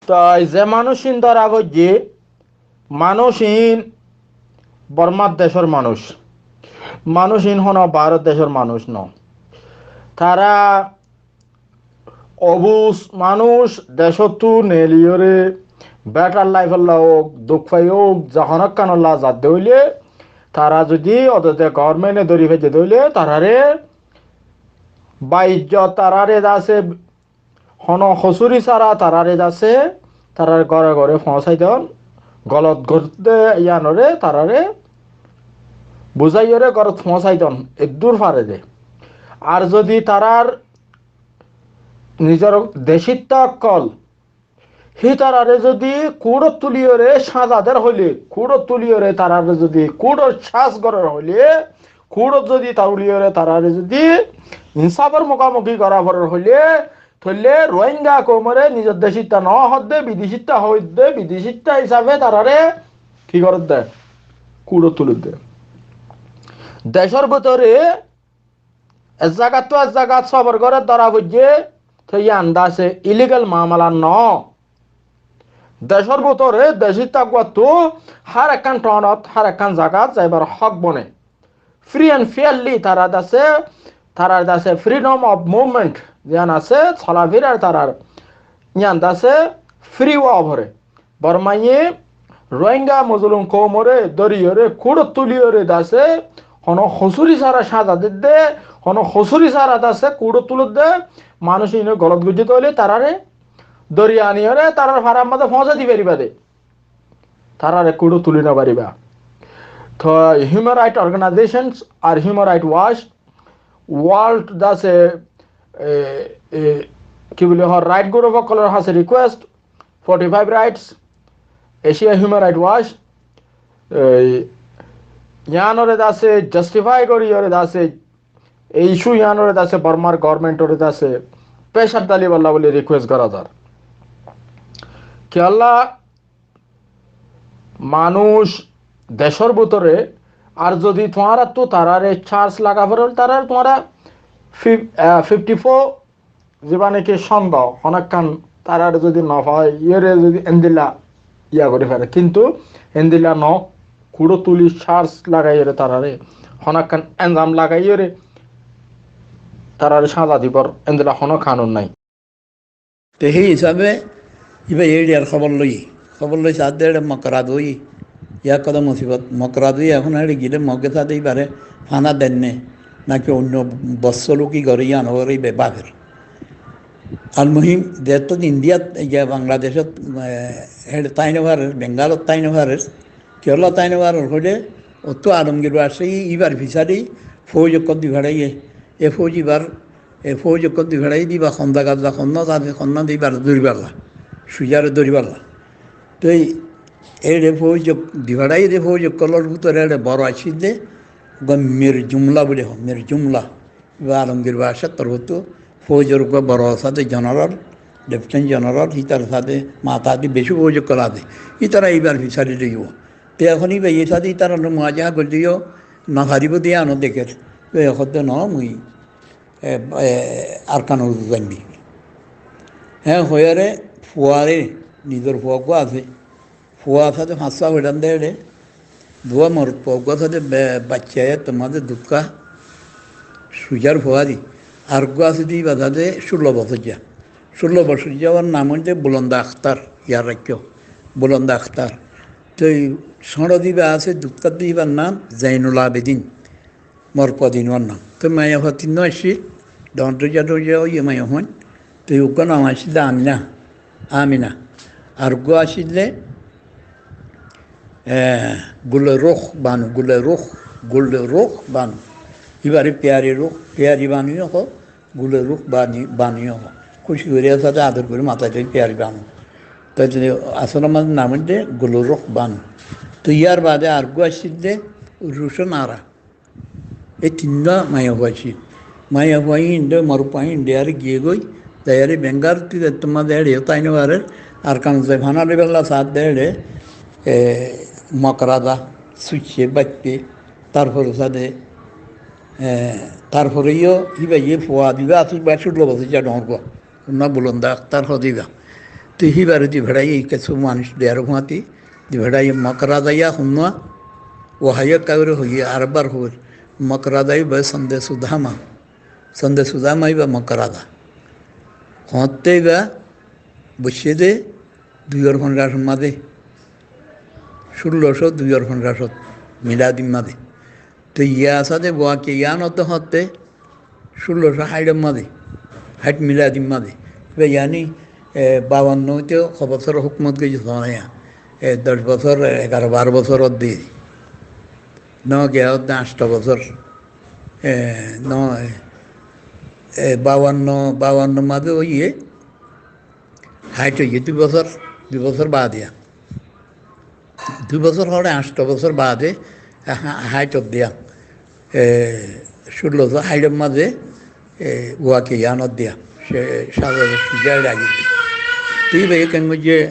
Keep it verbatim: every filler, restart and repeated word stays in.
Toi ze manúic ín dóra foijjé, manúic ín Bormar decór manúic. Manúic ín honó baáror decór manúic no. Tará obuz manúic decóttu neeliyóre better life olla ók, duk fai ók, za honókkanolla zadde óile, tará zodi odede government e dóri faijje de óile, taráre baijjot taráre dase honó hosúri sára taráre dase, taráre góre góre foóñsai don, golot goré de yíanore taráre buzáiyore górot foóñsai don, eddúr fare de. Ar zodi tarár nizor decitta ókkol, hítarare zodi kuçot tuliyore sáza der hoile, kuçot tuliyore tarare zodi kuçot sás gorer hoile, kuçot zodi tuliyore tarare zodi insáfor mukamuki gora forer hoile, toile Rohingya koumore nizor decitta no hoódde, bidecitta hoódde, bidecitta hísafe tarare ki goredde? Kuçot tuludde. Decór bútore ek zagattu ar zagat sófor gorer dóra foijje, toi yían dase illegal mamala no. Decór bútore, decitta guattu hár ekkán tonot, hár ekkán zagat zaibar hók bone. Free and fairly tará dase, tarár dase freedom of movement ziyán ase, solafirar tarár yían dase free ówa fore. Bormaye Rohingya mozolum koumore dóriyore kuçot tuliyore dase honó hosúri sára sáza dedde, honó hosúri sára dase kuçot tulodde, manúic íne golot goijjé de óile taráre dóri aniyore tarár farar mazé foóñsai di fariba de. Taráre kuçot tuli no fariba. Toi human right organizations ar Human Right Watch, World dase, e, e, ki buli hoó, right group ókkolor hañsé request, Fortify Rights, Asia Human Right Watch, e, yíanore dase justify goriyore dase, ei issue yíanore dase Bormar government ore dase pressure dalibálla buli request gora zar. Kiyólla manúic decór bútore, ar zodi tuáñrattu taráre charge laga fore, taráre tuáñra fif-, ah, fifty four ziba niki sondeho, honókkan taráre zodi no fai, iyóre zodi endilla iya gori fare. Kintu endilla no, kuçot tuli charge lagaiyore taráre, honókkan elzam lagaiyore taráre sáza dibor, endilla honó kanun nai. Te hé hísabe íba éçe ar hóbor loi, hóbor loi saádde éçe Mokra dui, yá hoddé musibot, Mokra dui ehón éçe gile Mogge saádde íbare fana denne, naki oinno bossó luk ki gore yían óre íba báfer. Al muhim, zehetu Indiyat, iye Bangladecót, e, éçe tái no farer, Bengalot tái no farer, kiyólla tái no farer hoile, ottú Alomgir Bacá íbar fisá di fóuj ókkol di feçaiye, e fóuj íbar E fóuj ókkol di feçai diba, hon zagat za, honnúa za, honnúa dibar dóribolla, Cúzare dóribolla. Toi éçe fóuj ók-, di feçai de fóuj ókkolor bútore éçe boro accíl de, uggúa Mir Jumla buli hoó, Mir Jumla. Íba Alomgir Bacár torfóttu fóujor uggúa boro asé de jeneral, leftenan jeneral, hítar asé de matá di beci fóuj ókkol asé. Ítara íbar fisá di loiyó. Te ehón íba asé de ítarar lói muwájaha goilleyó no faribó de yían ó dekér. Toi e hoó de no, mui e, e, Arkanot zaiyum. Hé, hoiyóre fuare, nizor fua uggúa asé. Fua asé de fañs só foiçán de éçe. Duwá morot fua uggúa asé de be-, baicca, e, tomar de dukká. Cúzar fua di. Ar uggúa asé de íba asé de cúllo bosóijja. Cúllo bosóijja, uwar nam óilde Bulonda Aktar, yad raikkó. Bulonda Aktar. Toi cóñço de íba asé, dukká de íbar nam Zainul Abidin. Morot fua duinwar nam. Toi maiyafua tinnúa accíl, dhoóñr dhoijja dhoijja óiye maiyafuain. Toi uggúa nam accíl de Amina, Amina. Ar uggúa accíl de, e, Gule Ruk Banu, Gule Ruk, Gule Ruk Banu. Íbare Piyari Ruk, Piyari Banu yó hoó, Gule Ruk Bani-, Banu yó hoó. Kúci gorí asé de ador gorí matá de Piyari Banu. Toi de asól nam óilde Gule Ruk Banu. Toi yar bade ar uggúa accíl de Rucon Ara. E tinnúa maiyafua accíl. Maiyafua ín de, morotfua ín de ar giyé goi, zaiyóre Bengal ttú de tomar de éçe yó tái no farer, Arkanot zai fana loibálla saádde éçe, e, Mokra za, Suicce, Baicce, tarfore saádde, e, tarfore yó íba yó fua diba asé, ba cúllo bosóijja dhoóñr uggúa. Uggúa Bulonda Aktar hoó de íba. Te híbaré di feçáiye kessú manúic de aró fúañti, di feçáiye Mokra zaiya honnúa, ó haiyó ekká gorí hoiyé, arekbar hoóir, Mokra zaiba Sonde Sudama, Sonde Sudama íba Mokra za. Hoóñtte íba boiccé dé duiyór fonzasór mazé, cúllocó duiyór fonzasót miladir mazé. Te yián asé dé, wakiya yián ódde hoóñtte cúllocó háiçor mazé, háiç miladir mazé. Íba yaáni, e, bawanno óite ho bosór hókumot goijjé soóna, e, doc bosór, egaró baró bosór ódde. No, giya ódde ancto bosór. E, no, e, e, bawanno, bawanno mazé óiye, háiç óiye dui bosór, dui bosór baade. Dui bosór hoóre ancto bosór baade, e, há-, háiçot diya. E, cúllocó háiçor mazé, e, wakiya yián ódde. Cé, cáza suja lagi. Te íba ekkán goijjé,